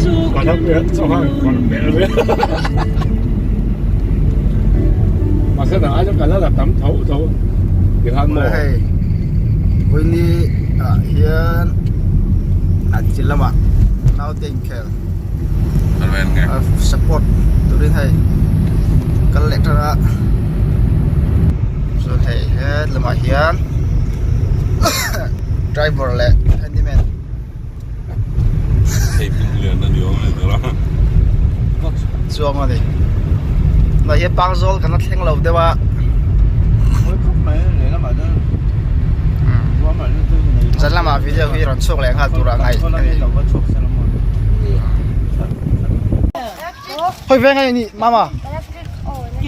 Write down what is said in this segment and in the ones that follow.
Hei vawiini ah hian an chi lamah naute inkhel support turin hei kal leh tan a chuan hei helamah hian driver leh handyman. Chuang a ni tunah hian pangzawl kan la thleng lo deuh a zan lamah video hi rawn chhuak leh nghal tur ah ngaih a ni hawi veng a ni mama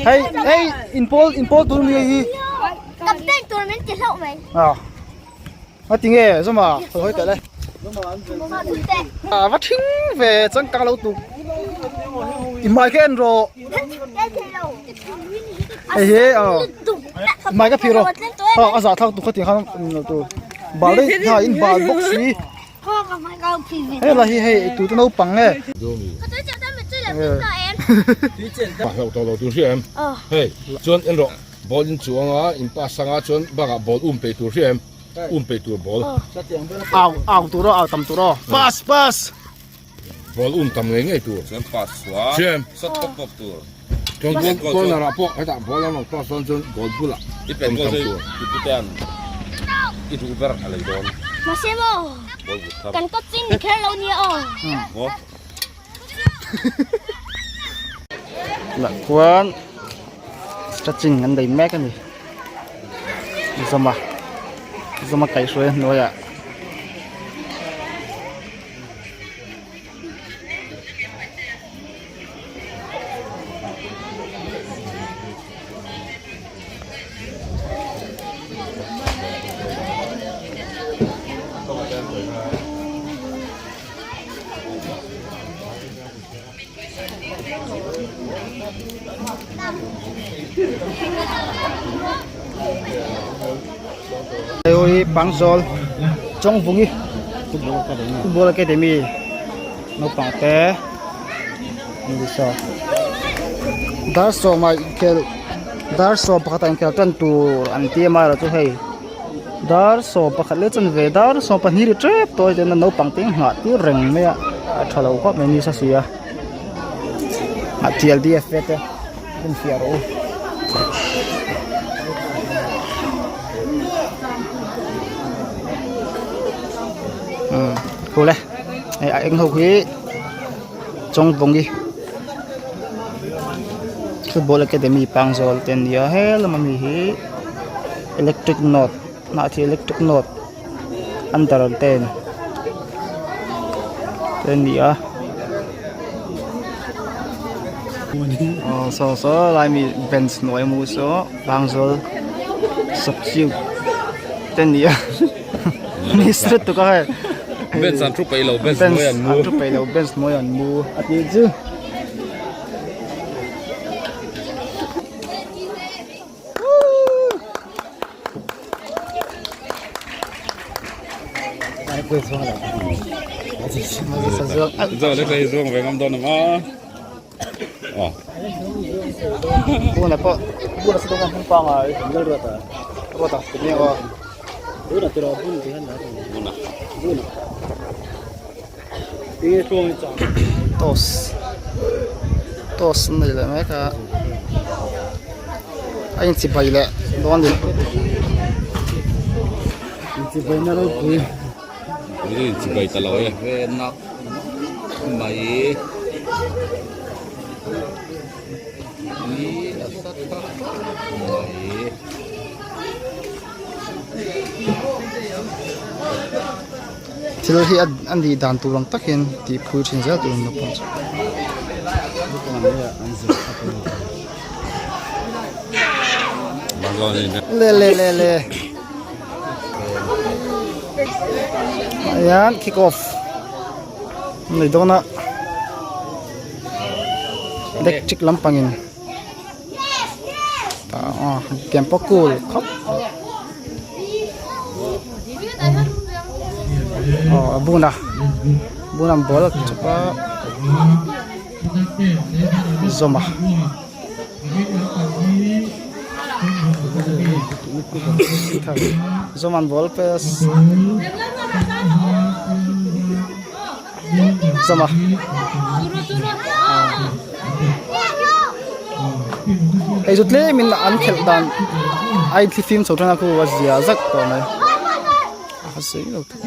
hei hei inpawl inpawl tur mi hi A ti nge Zuma hawi hawi teh le. A va thing ve changkang lo tuk. I hmai kha en rawh. Hei hi aw i hmai ka phih rawh. Ha a zah thlak tuk kha ti khan lo tu. Bal daih ha in bal bawk si. Hei la hi hei tute naupang nge. Hei chuan en rawh. Ball in chuang a, in pass anga chuan bakah ball um peih tur hria em? Um peih tur ball. Au au tur aw, au tam tur aw. Pass pass. Ball um tam ngei ngei tur. Chuan pass chhuah. Hria em? Shot pawp pawp tur. Chuan goal corner ah pawh hetah ball an rawn pass dawn chuan goal bulah I pet um goal tam chu tur. I putean i duh ber a lei dawn. Mahse maw Ball but thar. kan coaching ni kher lo nia aw. Maw? Lah khuan stretching an nei mek a ni zawma zawma kaihhruai hnuaiah. Hei hi Pangzawl Chawngvungi Football Academy naupang te an ni saw dar sawma inkhel dar sawm pakhat ah inkhel tan tur an ti a amaherawhchu hei. Dar 11 leh chanve dar 12 ri tep tawh a chuan naupang te nghah tir reng mai a a tha lo khawp mai nisa si a a tial df ve te en fiah rawh u. Umm cool e hei a eng ho khi Chawngvawngi football academy Pangzawl te an ni a he lama mi hi electric note hnah khi electric note under ten te an ni a aw saw saw lai mi bench hnuai a mu saw Pangzawl substitute te an ni a. Ni street tuk a hei. Bench an thu peih lo bench hnuai an mu. Bench an thu peih lo bench hnuai an mu a tih chu. Buna pawh buna chu dawng a hming pangai ruata ruata ti mek aw buna tiraw bun ti hian buna buna toss toss an nei leh mek a a inchibai leh dawn a ni inchibai na ropui. Inchibai ta lo e. Mai ni a sa tha mai. Thil hi a nih dan tur ang takin tih phui thin zel tur an naupang chu. Le le le le ah hian kick off. Nei dawn a electric lampangin ah tiang pawh cool khawp aw a bun a bun a ball a chawp a. Zawma. Zawman ball pe Zawma. Hei chu tlemin an khelh dan a inthlifim chho tan a khu a zia zak tawh mai. A sei lo tak.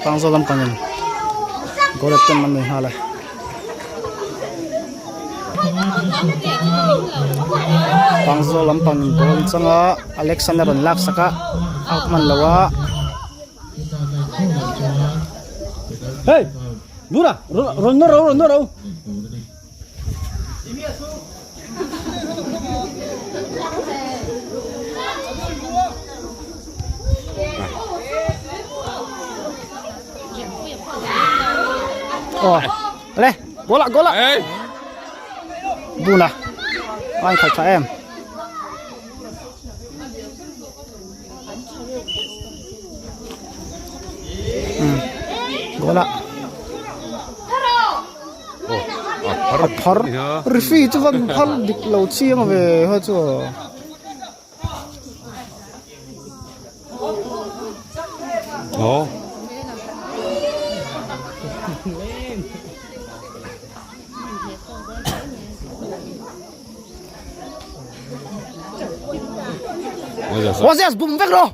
Pangzawl lampangin goal attempt an nei nghal a. Pangzawl lampangin ball an chang a Alexander rawn lak sak a out hman lo a. Hey! Lura! Rawn nawr ro rawn nawr ro! Ờ, lên, cố lại, cố lại. Bùn à? Anh phải cho em. Ừ, cố lại. A phar referee chu van phar dik lo chiang ve ha chu aw. Moses bum vek rawh.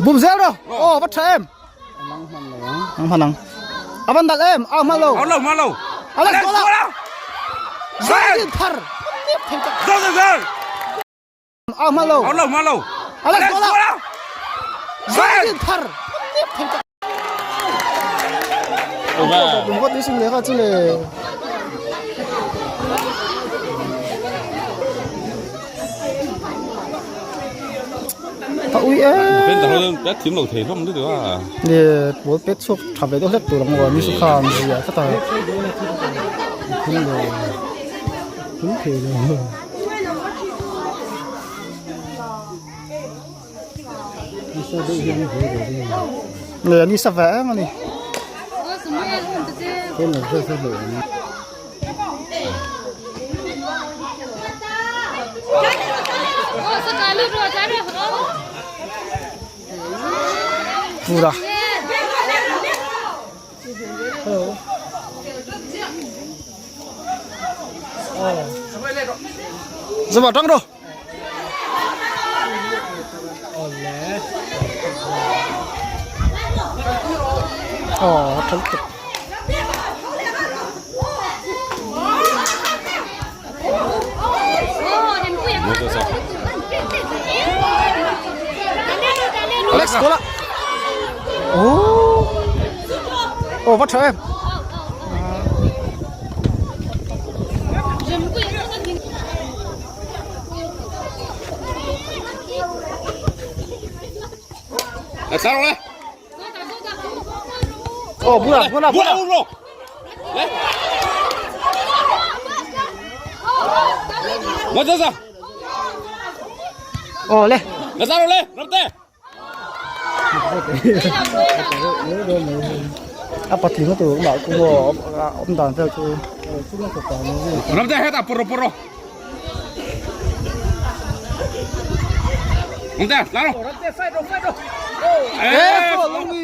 Bum zel rawh. Aw va tha em. Ang hman ang. A van dal em. A hman lo. Lo hman lo. Alex goal. Zai phar. Zo zo zo. A hman lo. Lo hman lo. Alex goal. Zai phar. Kum khat sing le kha chu le. Ta ui e. Bên ta hơi bé thím đầu thầy lắm nữa à. Nè, bố pet chuk tha ve deuh hlek tur ang maw mi su kha an zia tlat a. Thum lo. Thum thei lo. Nge ni sa ve em ani. Pura. Hello. Zama tang ro. Aw a tha lutuk. Alex goal a. Oh. Oh va tha em. Ồ, bula, bula, bula. Ồ, lên. A patling a tur awm ah chu aw a awm dan vel chu e foul lo ni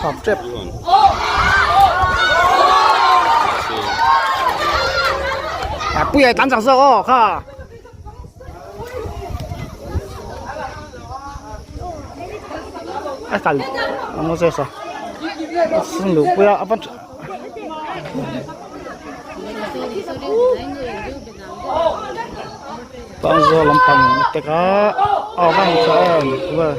hap tep a puia tan chak zawk aw kha. A kal a Moses a a luh pui a a va Pangzawl lampang tek a aw va hmu tha em vel.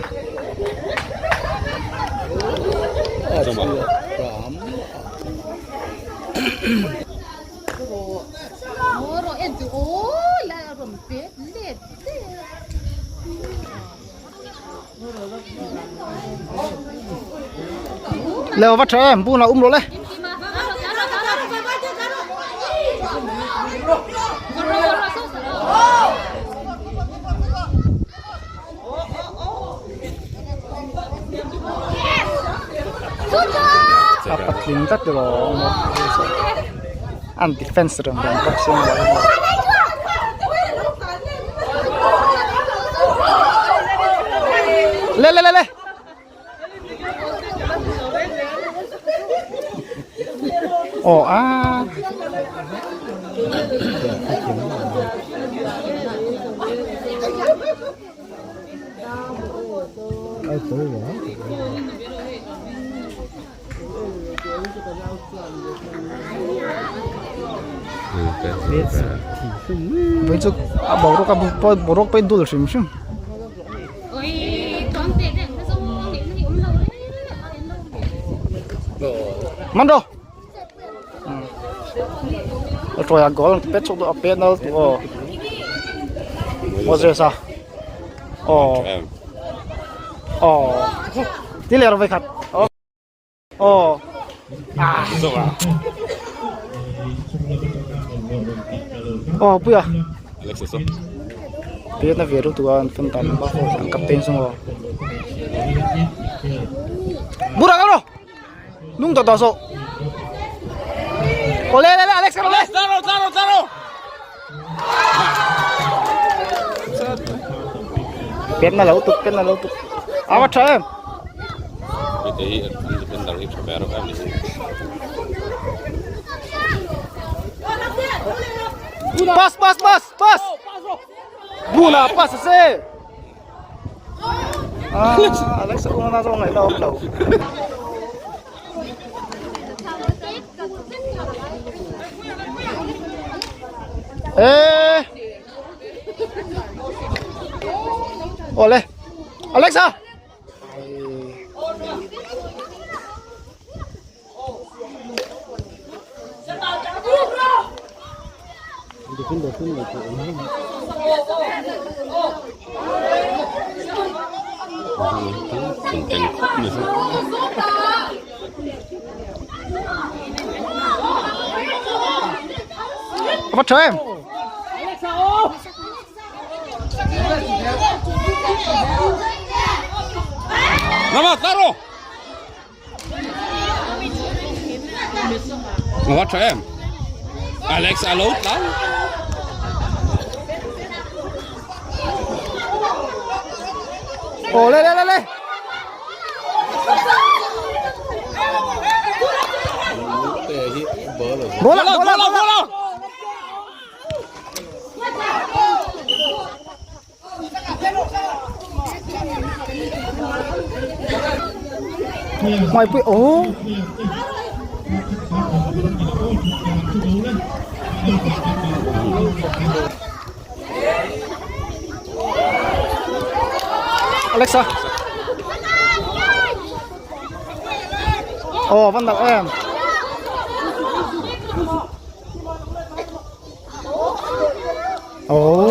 Leo va tha em buna um rawh le. A patling tlat rawh an defense reng reng bawk sia le le le le Ồ à. Với chu a boruak a boruak pawh dul hrim hrim. Man rawh a tawi a goal pet chhuak duh a penal tu aw Moses a aw aw ti leh rawh vekhat aw. Aw ah aw puia pet na ve ru tura an fan tan bak an captain chu maw bura kal rawh nung tawh tawh suh aw le le le Alex kal rawh le pet na lo tuk pet na lo tuk a va tha em pass pass pass pass bula pass se ah Alex una na zo ngai lo lo Ê Ole Alexa Va tha em Nama taro. Va tha em. Alex alo tlang. Ồ lên lên lên lên. Bola bola bola bola. Ngoài bụi ố. Alexa. Ồ văn đọc em. Ồ.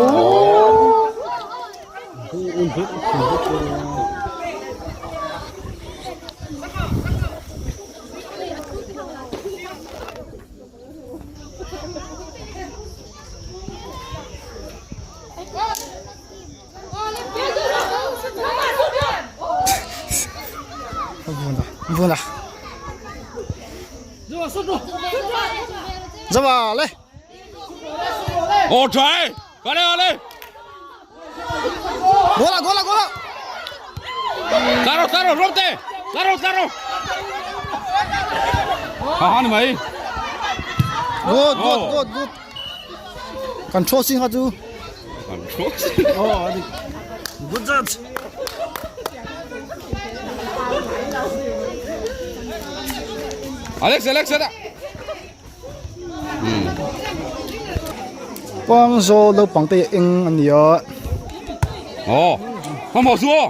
Vun à Ra vào lên Ô trời Vào đây vào đây Gola gola gola Taro taro romte Taro taro Hả hả mày Good good good good Control xin hả chú Control Ồ Good judge Alex Alex ra. Pangzawl naupang te eng a ni a. Aw hmahmawh chu aw.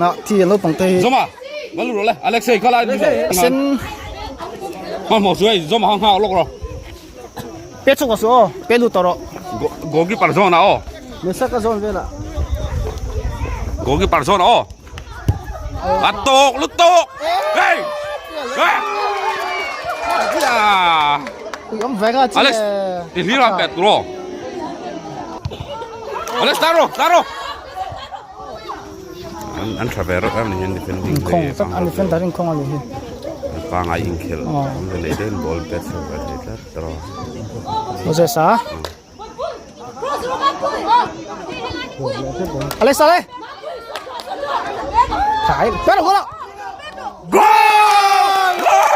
Nah thi naupang te hi. Zawma va lut rawh le Alexei kha lai sen. Hmahmawh chu hei Zawma kha nghak lawk rawh. Pe chhuak suh aw pe lut tawh rawh. Goalkeeper zawn ah aw. Mesaka zawn velah. Goalkeeper zawn ah aw. A tawk lut tawk. Hey! Hey! Alex, i hlir a pet tur aw. Alex, tar rawh, tar rawh. An an tha ve reuh em ni hian defending Inkhawng tak an defender inkhawng a ni hi. Pangai inkhel awm ve nei deuhin ball pet chho ve thei tlat tawh. Moses a. Alex ale. Thái, bắt đầu rồi. Goal! Goal!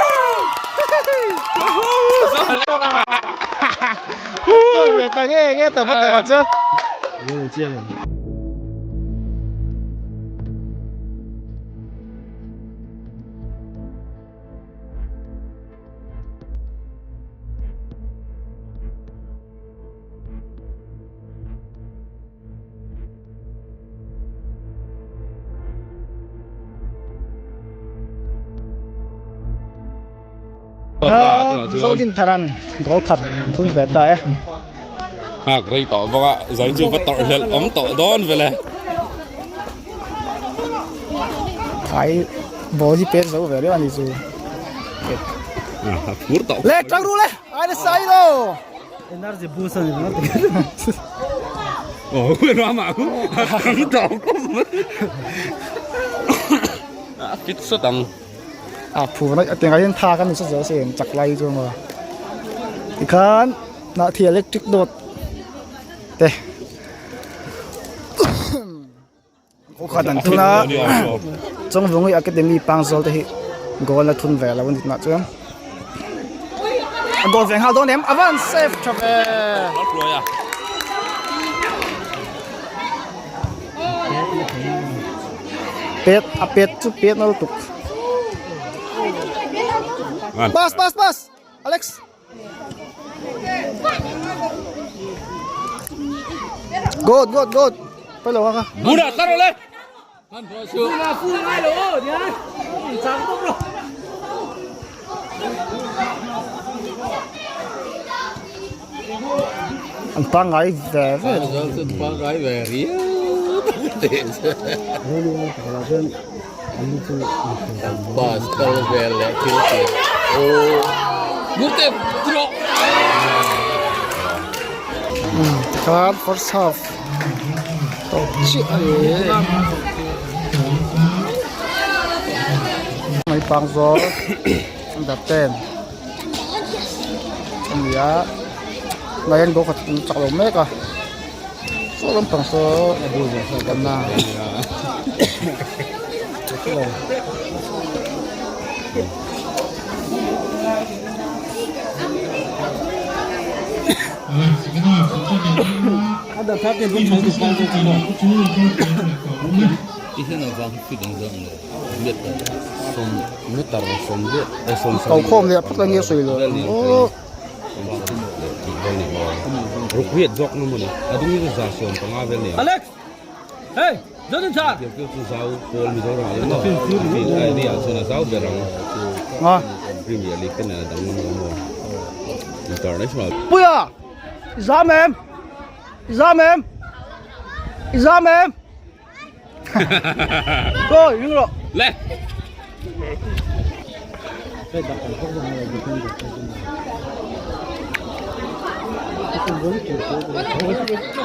Nghe nghe tờ bắt đầu chứ. Zodin Tharan goal khat thun ve ta e. Hak rei tawh bawk a, zai chu va tawrh hlelh awm tawh dawn vele. Thai ball hi pek zo ve reuh a ni chu. A phur tawh. Le tang ru le, ai le sai lo. Energy boost ani ringawt. Oh, rama ku. Tang tawh kum. A fit sawt ang. A phur na tiangah hian tha kan ni saw zel sin chak lai chu maw. Tikhan hnahthih electric dawt te kawkhat an thun a Chawngvungi Academy Pangzawl te hi goal a thun ve lo a ni tunah chuan a goal ve nghal dawn em a van save tha ve. Pet a pet chu pet na lutuk. Pass pass pass Alex. Good good good. Pelo ka. Buna taro le. Buna fu ngai lo nia. Chang bawk lo. An pangngai ve ve. Pangngai ve riau. Bus kal vel leh thil tih. Aw. Ngurte trawh. Tikhan first half tawp chiah a ni. Mai pang zawl under 10 a ni a tunah hian goal khat an chak lo mek a saw lampang saw kan a Kau khawm leh phawt a nia sawi lo aw. Alex! Hey! Zonin Thar! Puia! I zam em? I zam em? I zam em? Rồi, đứng rồi. Lên.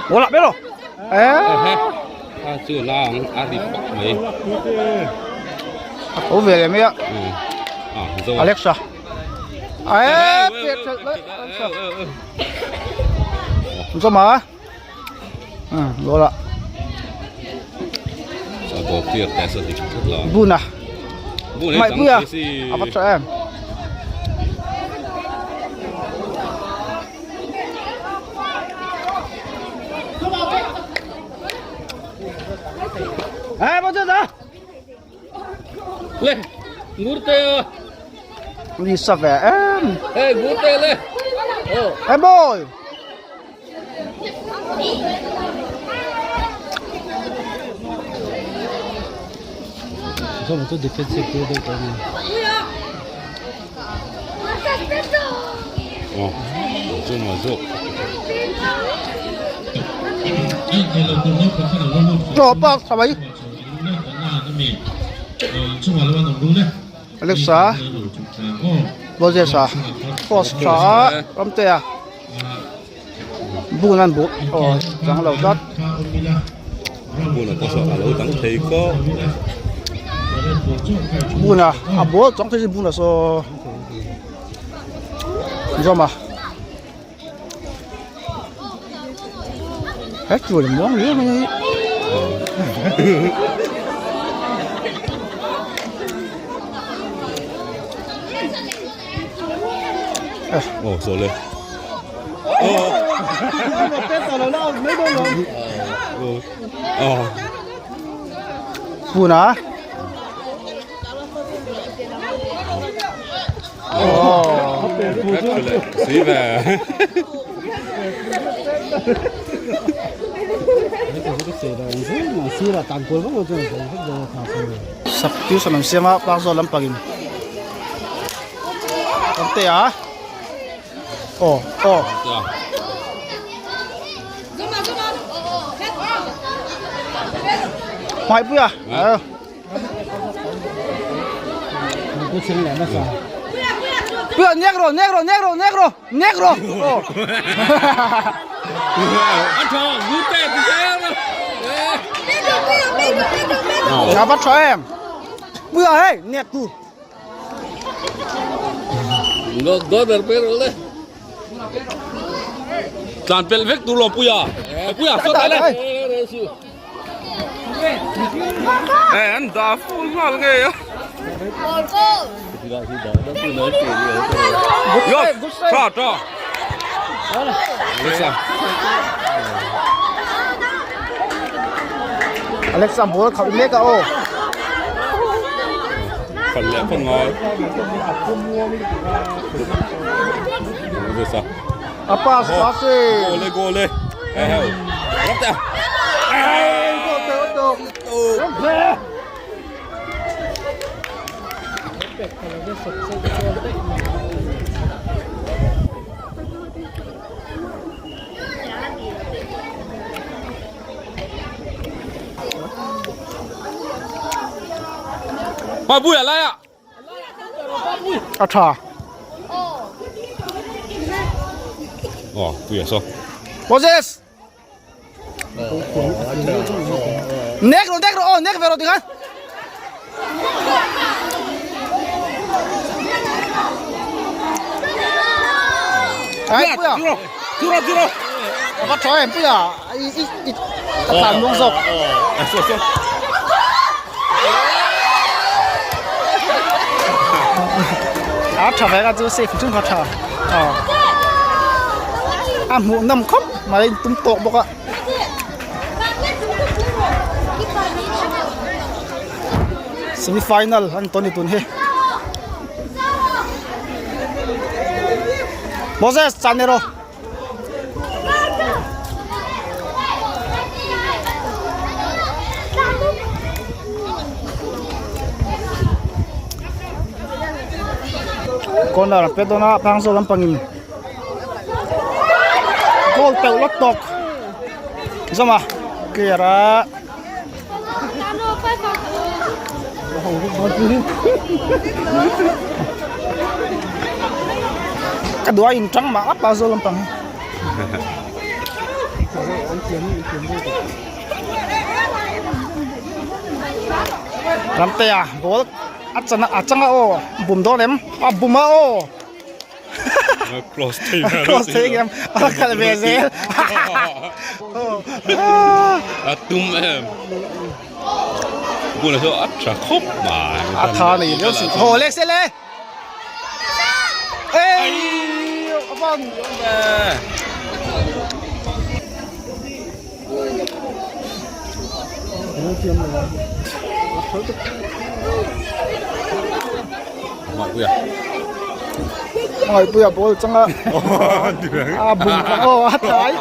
Ủa lại biết rồi. Ê. A chu la ang a ri pak mai. Ủa về lại mấy ạ. À, rồi. Alexa. Ê, tuyệt đấy. Alexa. Sao mà? Rồi ạ. Bun à? Mày bui à? À bắt cho em. Ê, bao nhiêu rồi? Lên, ngurte. Đi sao về em? Ê, ngurte lên. Em ơi. Chaw pak tha mai. Alexa Moses-a post tha a Ramtea bun an bu aw chang lo tlat. Buna a ball chang thei chu buna saw zawm a. Hết chùa là món nữa mới Ồ, rồi lên. Ồ. Buồn à? Ồ. Xí về. Sak tuition an siam a park zawl lampangin kan te a aw aw hmai pui a Puia nek rawh nek rawh nek rawh nek rawh nek rawh aw Nhà bắt cho em Puia hei nek tu Tlan pel vek tur lo Puia Puia saw tai le Ê an dah full nghal ngei a. Tha tha. Alexa. Alexa ball khalh mek a aw. Khalh leh phawt ngai. Alexa. A pass pass e. Goal e goal e. Hoa bui ở đây ạ. A tha. Ồ, bui à sao? Moses. Nek ro nek ro oh nek ve ro tikhan. Ai puia. Zero zero. A va tha em puia. I i i a tlan muang zawk. À sao sao? A tha ve ka chu safe chung kha tha. Aw. A hmuh nawm khawp mai tum tawk bawk a. Semi final an tawn ni tun hi. Moses chan ero. Corner a pet dawn a phang zawk lampangin goal teuh lawk tawk zawm a clear a. Ka duh a in tang mah a zawl lampang hi. Ramtea ball a chan a chang a aw bum dawn em a bum a aw. Cross thei a cross thei em a kal ve zel a tum em bula chu a tha khawp mai a tha nei leu si haw le se le ei a van Ngaipuia ball changa a bum kha aw a thai.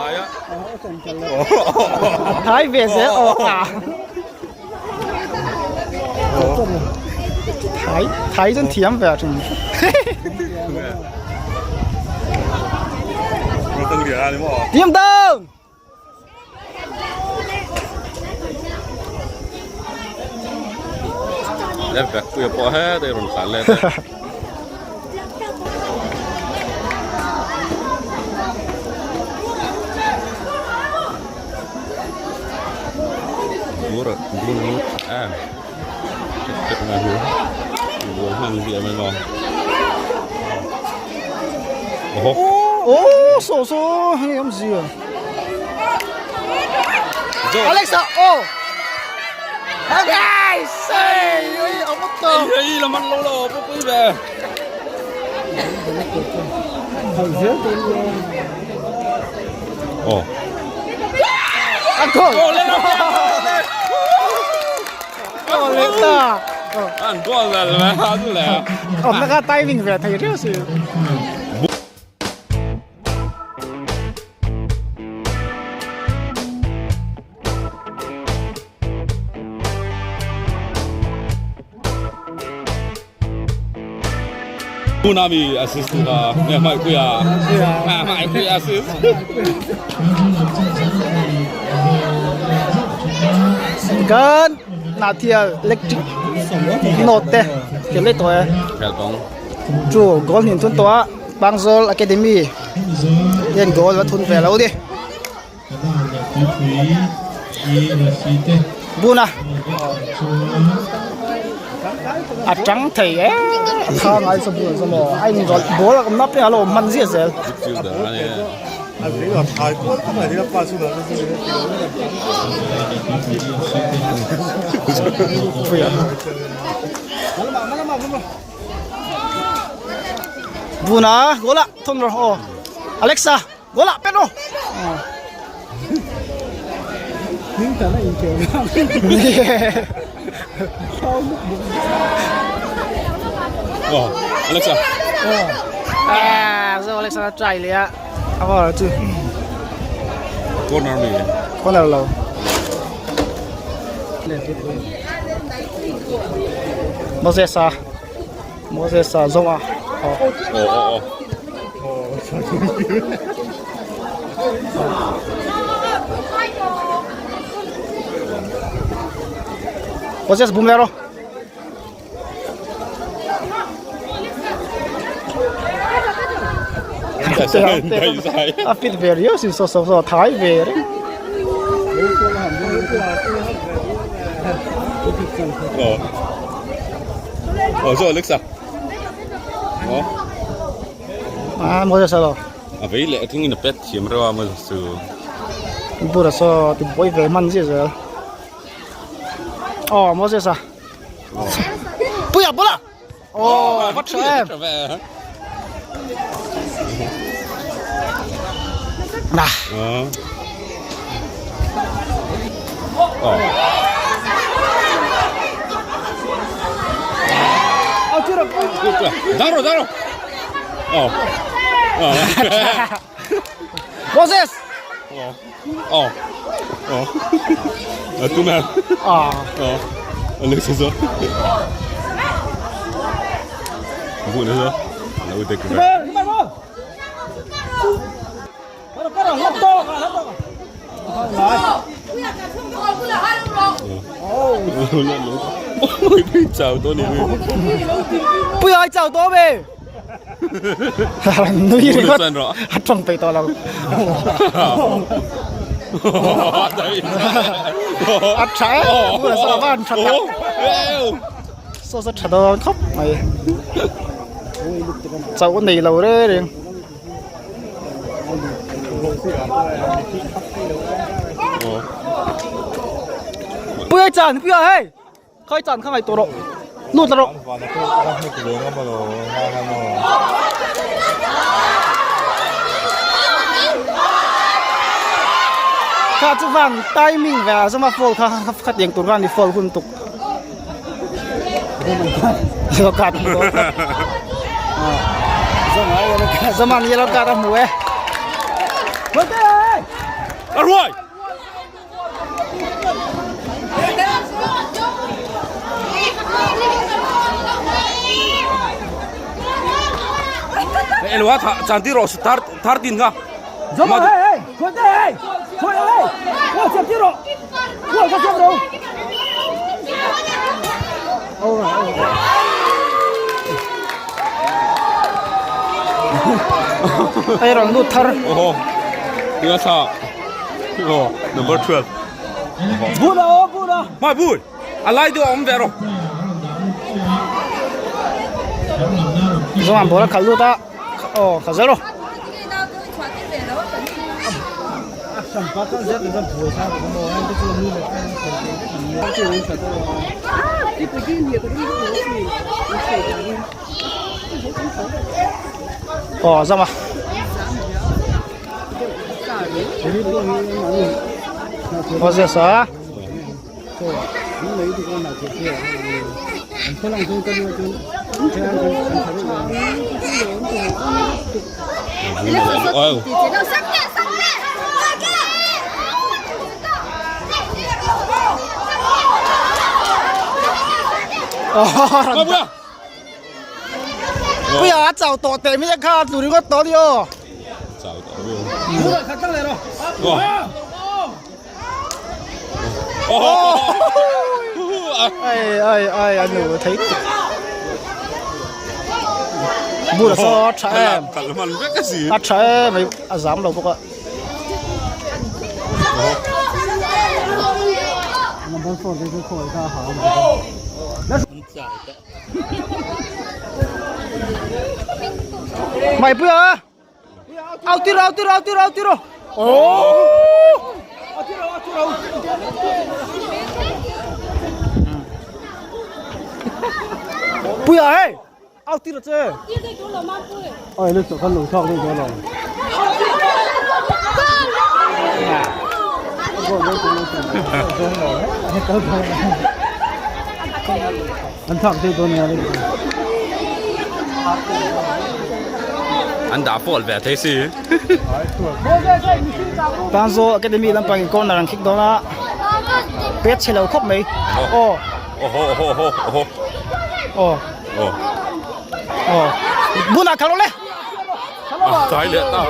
Thái về sẽ ồ à. Thái Thái dân thiam ve thin. Tiam down. Left back puia pawh he te rawn tlan let a. Bur bur lut em tek tek mai hi bur hman ziah mai maw. Oho. Oh, so so hei awm zia. Alexa, oh. Okay, say, oi, awm tawh. Hei la man lo lo pui ve. Oh. A goal. Goal leh ta. An goal la la la. Awm na kha timing ve thei riau si. Tuna mi assist tu kha nge hmai pui a hmai pui assist. Kan Nahthial electric note te tel daih tawh e. Chu goal hnin thun tawh a Pangzawl Academy hian goal a thun ve lo ni. Buna a tang thei e a kha ngai sa bun sa maw a in rawlh ball a awm na piah a lo awm hman ziah zel. Buna goal ah thawm rawh aw Alexa. Goal ah pet rawh. Oh, Alexa. Ah, so Alexa na try leh a. A ball chu. Corner mi. Corner lo. Moses a. Moses a zawng a. Oh, oh, oh. Moses bum leh rawh. A fit ve riau sin saw saw saw thai ve reng. Oh, so Alexa. Oh. Ah, Moses alo. A vei leh thing in a pet thiam reuh a Moses chu. Bura saw ti buai ve hman zia zel. Oh, Moses a. Puia bola. Oh, va tha em. Na. Oh. Daro, daro. Oh. Oh. Moses. Oh. Oh. Oh. Tu mẹ. Ah. Oh. Alex zo. Vụ nữa rồi. Nó ute cái. Pui ai chào to về. Nui ringawt a tawng peih tawh lo. A tha em bulah saw a van tha tak. Saw saw tha dawn khawp mai. Chauh a nei lo reng reng. Pui ai chan pui a hei. Khai chan kha ngaihtuah rawh. Lut la rawh. Kha chu van timing ve a zama fall kha kha tiang tur van ni fall hun tuk. Yellow card hmu dawn tlat. Zaman yellow card a hmu e. A ruai! Elwa tha chanti ro thar thar tin nga. Zoma hey hey, khuan te hey, khuan hey, khuan siam ti ro, khuan ka siam ro. Ai rawn lut thar. Oho. Tia sa. Oh, number 12. Bula o bula. Mai bui. A lai du om ve ro. Zoan bola khalh lut a. Oh, kha zel ro. Aw zam a. Aw zia sa. Puia a chau tawh teh mai kha tlu ringawt tawh a ni aw. Chau tawh viau. Ai ai ai a nu thei tuk. Bula saw a tha em. A tha em mai a zam lo bawk a. Mày bữa ao tiro ao tiro ao tiro ao tiro oh Puia hei ao tiro che Oi lu kan lo thak dei lo. An thak dei dawn nia le. An dah fall ve thei si. Tanzo Academy lampang in corner an khik dawn a pet chhe lo khawp mai aw Oho oho oho oho aw aw aw bunah khalh rawh le tlai leh ta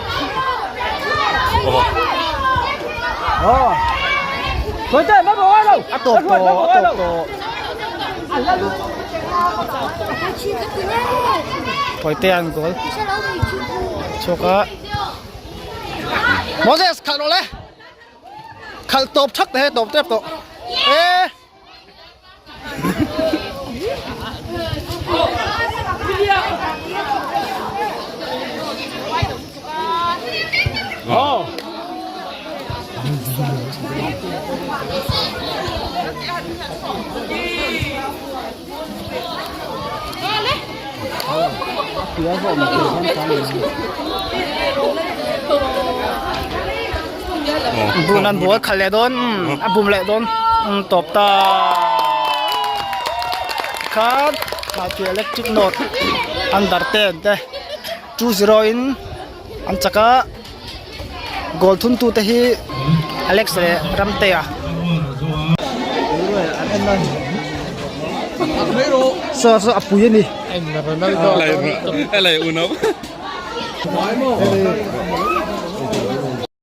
oho Aw a tawp tawh a tawp tawh Tawite an goal chhuak a Moses khalh rawh le khalh tawp thak te he tawp tep tawh e Bun an bual khalh leh dawn a bum leh dawn tawp ta khan mahni electric note under ten te 2-0 in an chak a goal thun tu te hi Alex leh Ramtea saw saw a pui a ni.